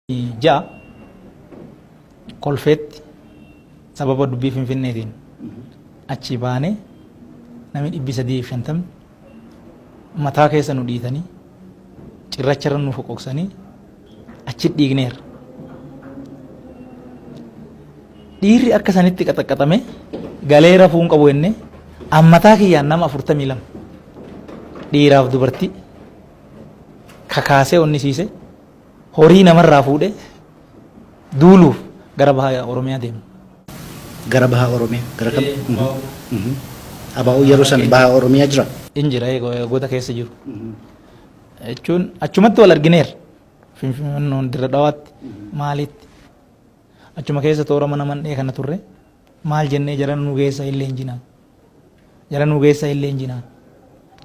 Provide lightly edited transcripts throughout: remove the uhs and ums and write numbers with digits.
6 Kolfeetti sababa dubbii Finfinneetiin achii baanee namni 350 mataa keessa nu dhiitanii cirracharra nu foqoqsanii achi dhiigneerra. Dhiirri akka sanitti qaxaqqaxame galee rafuu hin qabu jennee ammataa kiyyaan nama 42 dhiiraaf dubartii kakaasee onnisiise horii namarraa fuudhee duuluuf gara baha Oromiyaa deemne. Gara baha Oromiyaa gara kam? ABO yeroo san baha Oromiyaa jira? In jira goota keessa jiru. Jechuun achumatti wal argineerra. Finfinnoon dirra dhawaatti maalitti achuma keessa toora mana mandhee kana turre maal jennee jara nu geessa illee hin jinaan. Jara nu geessa illee hin jinaan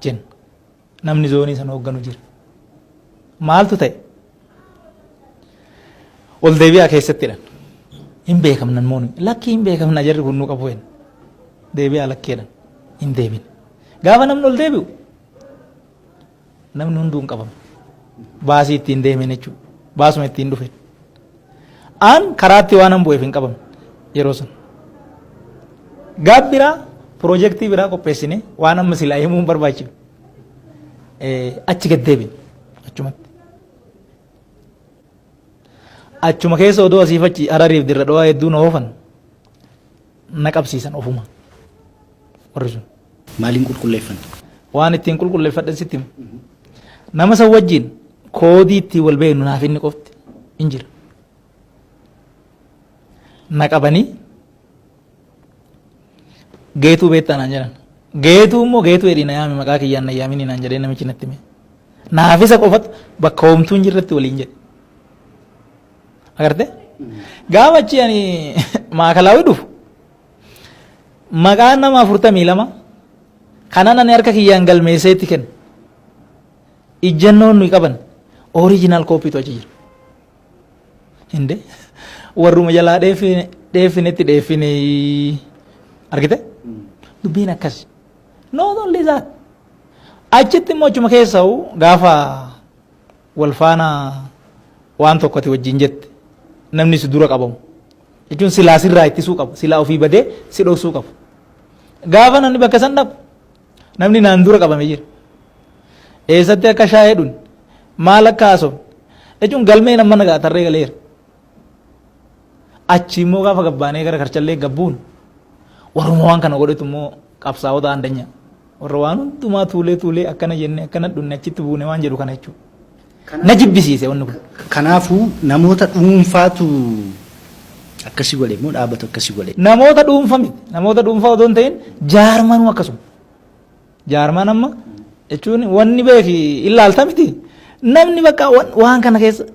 jenna. Namni zoonii sana hoogganu jira. Maaltu ta'e? Ol deebi'aa keessatti jedhan. Hin beekamnan moo nuyi? Lakkii hin beekamna jarri kun nu qabu jenna. Deebi'aa lakkii jedhan. Hin deebine. Gaafa namni ol deebi'u namni hunduu hin qabamu. Baasii ittiin deemen jechuudha. Baasuma ittiin dhufe. An karaatti waan an bu'eef hin qabamne yeroo sun. Gaaf biraa piroojeektii biraa qopheessine waan amma silaa himuu hin barbaachifne. Achi gad deebine achumatti. Achuma keessa odoo asiif achi Harariif dirra dhawaa hedduu na oofan na qabsiisan ofuma warri sun. Maaliin qulqulleeffanne? Waan ittiin qulqulleeffadhan sitti hima. Nama san wajjin koodii ittiin wal beeknu naaf inni qofti hin jira. Na qabanii geetuu beektaa naan jedhan. Geetuu immoo geetuu jedhii na yaami maqaa kiyyaan na yaaminii naan jedhee namichi natti hime. Naaf isa qofatu bakka homtuu hin jirretti waliin jedhe. Agartee? Gaafa achi ani maakalaawii dhufu maqaan nama 42 kanan ani harka kiyyaan galmeessee itti kennu ijjannoon nuyi qaban original kooppiitu achi jira. Hinde warruma jalaa dheeffinetti dheeffine argite dubbiin akkas. Not only that achitti immoo achuma keessa gaafa wal faana waan tokko ati wajjin jette namni si dura qabamu jechuun silaa sirraa ittisuu qabu silaa ofii badee si dhoksuu qabu gaafa namni bakka san dhaqu namni naan dura qabame jira eessatti akka shaayee dhun maal akka haasofne jechuun galmeen amma nagaa tarree galeera achi immoo gaafa gabbaanee gara karchallee gabbuun warruma waan kana godhetu immoo qabsaa'ota andanya Warra waan hundumaa tuulee tuulee akkana jenne akkana dhunne achitti buune waan jedhu kana jechuudha. Na jibbisiise wanni kun. Kanaafuu namoota dhuunfaatu akkasii godhe moo dhaabatu akkasii godhe? Namoota dhuunfa miti. Namoota dhuunfaa otoo hin ta'in jaarmanuu akkasuma. Jaarmaan amma jechuun wanni beeki ilaalta miti. Namni bakka waan kana keessa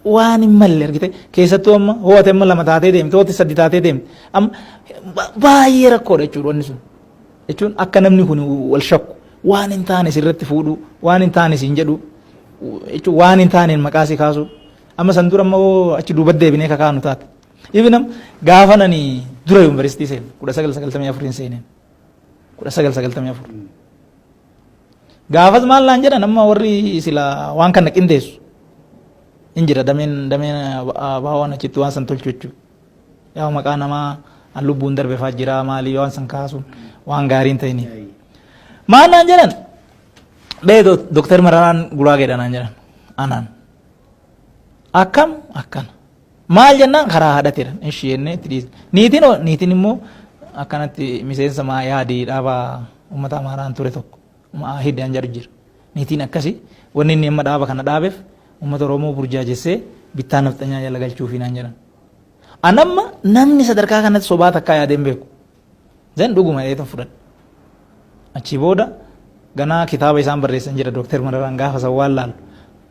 waan hin malle argite keessattuu amma hoo ati amma lama taatee deemte hoo ati sadi taatee deemte amma baay'ee rakkoodha jechuudha wanni sun jechuun akka namni kun wal shakku waan hin taane sirratti fuudhuu waan hin taane siin jedhu jechuun waan hin taaneen maqaa si kaasuu amma san dura ammoo achi duuba deebinee kakaanu taate even gaafa nani dura yuunivarsiitii seene 1994 seeneen 1994 Gaafas maal naan jedhan amma warri sila waan kana qindeessu hin jira dameen dameen abaawwan achitti waan san tolchu jechuudha. Yaa maqaa namaa an lubbuun darbe faa jira maalii waan san kaasuun waan gaarii hin ta'iniif. Maal naan jedhan bee Dooktar Mararaan Guraageedha naan jedhan anaan. Akkam akkana. Maal jennaan karaa haadhati jedhan ishii jennee itti dhiisne. Niitiin hoo niitiin immoo akkanatti miseensa maayaadii dhaaba uummata Amaaraan ture tokko Maahid an jedhu jira. Niitiin akkasi wanni inni amma dhaaba kana dhaabeef uummata Oromoo burjaajessee bittaa nafxanyaa jala galchuufi naan jedhan. An amma namni sadarkaa kanatti sobaa takkaa yaadee hin beeku. Zan dhuguma jedheetan fudhadhe. Achii booda ganaa kitaaba isaan barreessan jira Dooktar Mararaan gaafa san waan laallu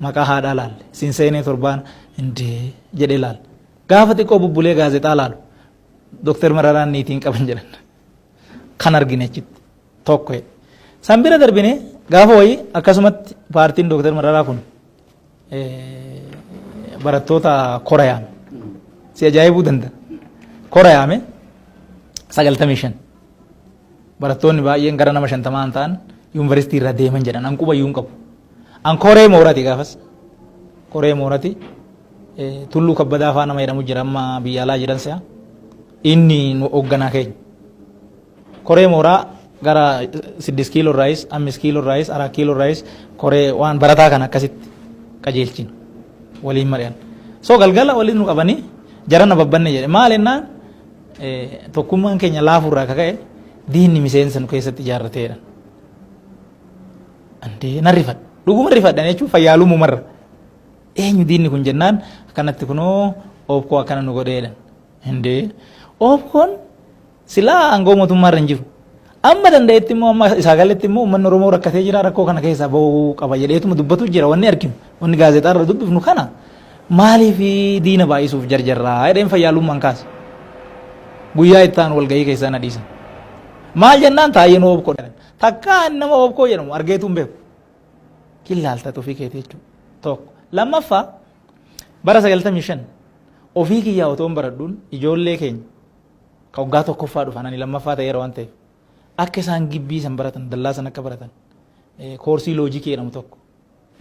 maqaa haadhaa laalle siin seenee torbaan indee jedhee laalle. Gaafa xiqqoo bubbulee gaazexaa laalu Dooktar Mararaan niitiin qaban jedhan. Kan argine achitti tokko jedhe. San bira darbine gaafa wayii akkasumatti paartiin Dooktar Mararaa kun barattoota kora yaame. Si ajaa'ibuu danda'a. Kora yaame 95. Barattoonni baay'een gara nama 50 ta'an yuunivarsiitii irraa deeman jedhan. An quba iyyuu hin qabu. An koree moorati gaafas. Koree moorati. Tulluu Kabbadaa faa nama jedhamu jira, amma biyya alaa jiran si'a. Inni nu hoogganaa keenya. Koree mooraa gara 6 kiiloo irraayis, 5 kiiloo irraayis, 4 kiiloo irraayis koree waan barataa kana akkasitti qajeelchina. Waliin mari'an. So galgala waliin nu qabanii jarana babbanne jedhe. Maal jennaan, tokkummaan keenya laafurraa akka ka'e diinni miseensa nu keessatti ijaarrateera. Andee nan rifadha. Dhuguma rifadhan jechuun fayyaalumumarra. Eenyu diinni kun jennaan, akkanatti kunoo oobkoo akkana nu godheedha. Indee oobkoon silaa aangoo mootummaa irra hin jiru. Amma danda'etti immoo, amma isaa galetti immoo, uummanni Oromoo rakkatee jira, rakkoo kana keessaa bahuu qaba jedheetuma dubbatu jira. Wanni arginu, wanni gaazexaa irra dubbifnu kana, maaliif diina baay'isuuf jarjarraa jedheen fayyaalummaan kaase. Guyyaa itti aanu walgahii keessaa na dhiisan. Maal jennaan, taa'een oobkoo jedhan. Takkaa nama oobkoo jedhamu argeetu hin beeku. Killaaltatu ofii keetii jechuudha. Tokko. Lammaffaa, bara 95 ofii kiyyaa otoo hin baradhuun ijoollee keenya ka waggaa tokkoffaa dhufan, ani lammaffaa ta'eera waan ta'eef, akka isaan gibbii san baratan, dallaa san akka baratan, koorsii loojikii jedhamu tokko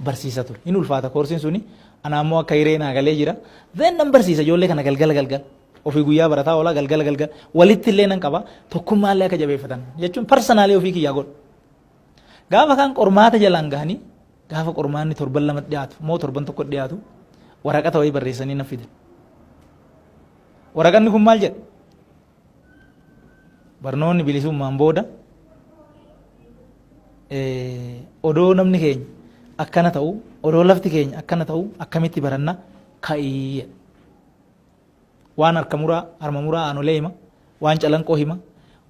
barsiisa ture. Hin ulfaata koorsiin suni, ana ammoo akka hiree naa galee jira. Then nan barsiisa ijoollee kana galgala galgala. Ofii guyyaa barataa oola, galgala galgala. Walitti illee nan qaba, tokkummaa illee akka jabeeffatan jechuun personally ofii kiyyaa godhu. Gaafa kan qormaata jalaan gahanii, gaafa qormaanni torban 2 dhiyaatu moo torban 1 dhiyaatu, waraqata wayii barreessanii na fidan. Waraqanni kun maal jedha? Barnoonni bilisummaan booda odoo namni keenya akkana ta'u, odoo lafti keenya akkana ta'u, akkamitti baranna ka'ii jedha. Waan harka muraa, harma muraa aanolee hima, waan calanqoo hima,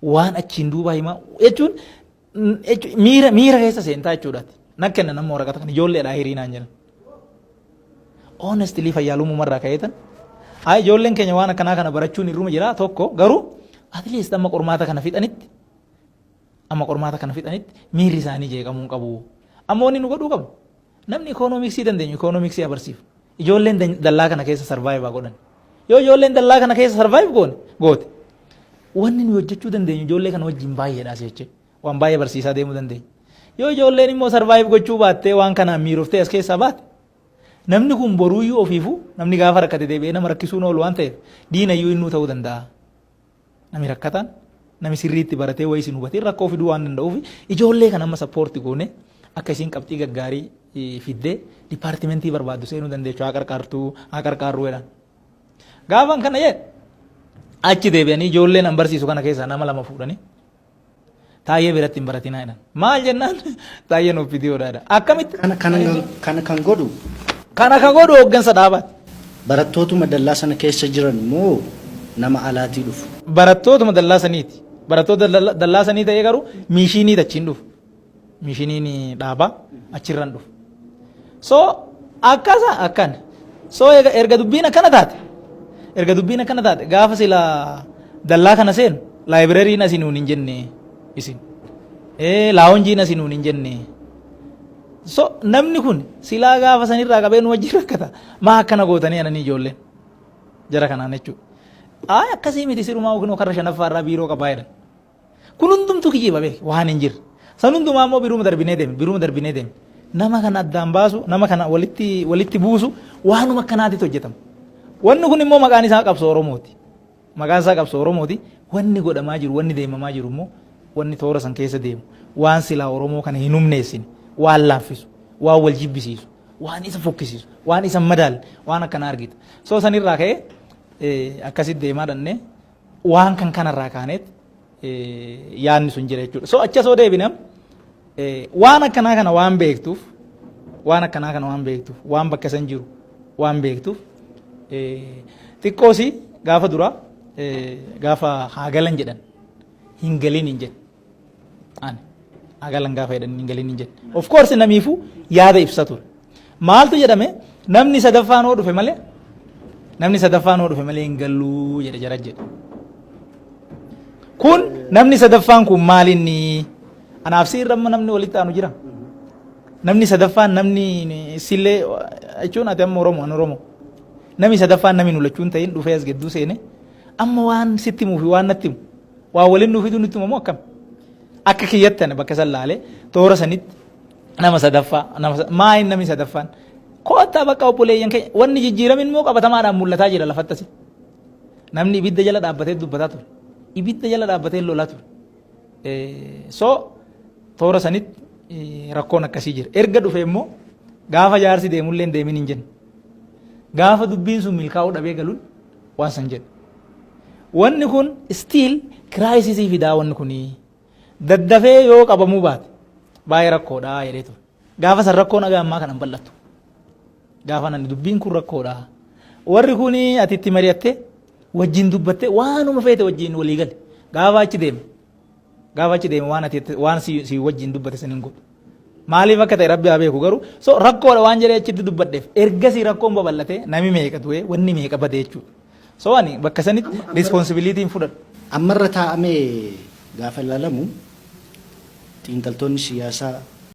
waan achiin duuba hima jechuun miira keessa seentaa jechuudhaati. Nan kenna nama waraqata kana, ijoolleedhaa hirii naan jedhan. Honestly fayyaalummaa ka'eetan. Haa, ijoolleen keenya waan akkanaa kana barachuun irruma jira tokko, garuu at least amma qormaata kana fixanitti miirri isaanii jeeqamuu hin qabu. Amma wanni nu godhuu qabnu, namni ikoonomiksii dandeenyu ikoonomiksii abarsiifu. Ijoolleen dallaa kana keessa survive haa godhan. Yoo ijoolleen dallaa kana keessa survive goone goote, wanni nu hojjechuu dandeenyu ijoollee kana wajjin baay'eedha jechuudha. Waan baay'ee barsiisaa deemuu dandeenya. Yoo ijoolleen immoo survive gochuu baattee, waan kanaan miiroftee as keessaa baate, namni kun boruuyyuu ofiifuu namni gaafa rakkate deebi'ee nama rakkisuun oolu waan ta'eef diinayyuu innuu ta'uu danda'a. Namni rakkataan, namni sirriitti baratee wayii isin hubatee rakkoo fiduu waan danda'uuf, ijoollee kan amma support goone akka isiin qabxii gaggaarii fiddee dipaartimentii barbaaddu seenuu dandeechu haa qarqaartuu, haa qarqaarruu jedhan. Gaafan kana jedhe achi deebi'anii ijoolleen an barsiisu kana keessaa nama lama fuudhanii Taayyee biratti hin baratinaa jedhan. Maal jennaan, Taayyeen OPDOdha jedha. Akkamitti? Kana kan godhu Kana kan godhu hooggansa dhaabaati. Barattootuma dallaa sana keessa jiran moo nama alaatii dhufu? Barattootuma dallaa saniiti. Barattoota dallaa sanii ta'ee garuu missionii achiin dhufu. Missioniin dhaabaa achirran dhufu. So akkasa akkan. So erga dubbiin akkana taate, gaafa sila dallaa kana seenu libraryn asii nuun hin jenne isin. Loungeiin asii nuun hin jenne. So namni kun silaa gaafa sanirraa qabee nu wajjin rakkata. Maa akkana gootanii ananii ijoolleen? Jara kanaan jechuudha. Ay, akkasii miti, sirumaa kunoo karra shanaffaa irraa biiroo qabaa jedhan. Kun hundumtuu kijiba beek, waan hin jirre. San hundumaa immoo biruma darbinee deeme, biruma darbinee deeme. Nama kana addaan baasu, nama kana walitti buusu, waanuma akkanaatitu hojjetama. Wanni kun immoo maqaan isaa qabsoo Oromooti. Maqaan isaa qabsoo Oromooti. Wanni godhamaa jiru, wanni deemamaa jiru immoo, wanni toora san keessa deemu, waan silaa Oromoo kana hin humneessine, waan laaffisu, waan wal jibbisiisu, waan isa fokkisiisu, waan isa madaalle, waan akkanaa argita. So sanirraa ka'ee akkasitti deemaa dhannee waan kan kanarraa kaaneet yaadni sun jira jechuudha. So achi osoo deebine, waan akkanaa kana waan beektuuf, waan akkanaa kana waan beektuuf, waan bakka san jiru waan beektuuf, xiqqoosi gaafa dura gaafa haa galan jedhan hin galin hin jedhe. Ani haa galan gaafa jedhan hin galin hin jedhe. Of course namiifuu yaada ibsa ture. Maaltu jedhame? Namni sadaffaan hoo dhufe malee, namni sadaffaan hoo dhufe malee hin galluu jedhe jara jedhe. Kun namni sadaffaan kun maalinni? Anaaf si irra amma namni walitti aanu jira. Namni sadaffaan, namni sillee jechuun ati amma Oromoo, ani Oromoo. Namni sadaffaan, namni nu lachuun ta'in dhufee as gidduu seene, amma waan sitti himuu fi waan natti himu, waan waliin nu fidu nutti himamu akkam? Akka kiyyatti ani bakka san laalee toora sanitti nama sadaffaa, nama maayin namni sadaffaan Ko'attaa bakka obboleeyyan keenya wanni jijjiiramin immoo qabatamaadhaan mul'ataa jira lafatti asi. Namni ibidda jala dhaabbatee dubbataa ture. Ibidda jala dhaabbatee lolaa ture. So toora sanitti rakkoon akkasii jira. Erga dhufe immoo gaafa jaarsi deemullee hin deemin hin jenne. Gaafa dubbiin sun milkaa'uu dhabee galuun waan san jedhe. Wanni kun still crisis fidaa, wanni kuni. Daddafee yoo qabamuu baate baay'ee rakkoodha jedhee ture. Gaafa san rakkoon haga ammaa kana hin bal'attu. Gaafa nani dubbiin kun rakkoodha. Warri kun ati itti mari'attee wajjin dubbattee waanuma feete wajjin walii gale. Gaafa achi deeme. Gaafa achi deeme waan ati waan si wajjin dubbate san hin godhu. Maaliif akka ta'e Rabbi haa beeku, garuu so rakkoodha waan jedhee achitti dubbadheef ergasii rakkoon babal'atee nami meeqa du'ee, wanni meeqa bade jechuudha. So ani bakka sanitti responsibility fudhadhu. Ammarra taa'amee gaafa ilaalamu, xiinxaltoonni siyaasaa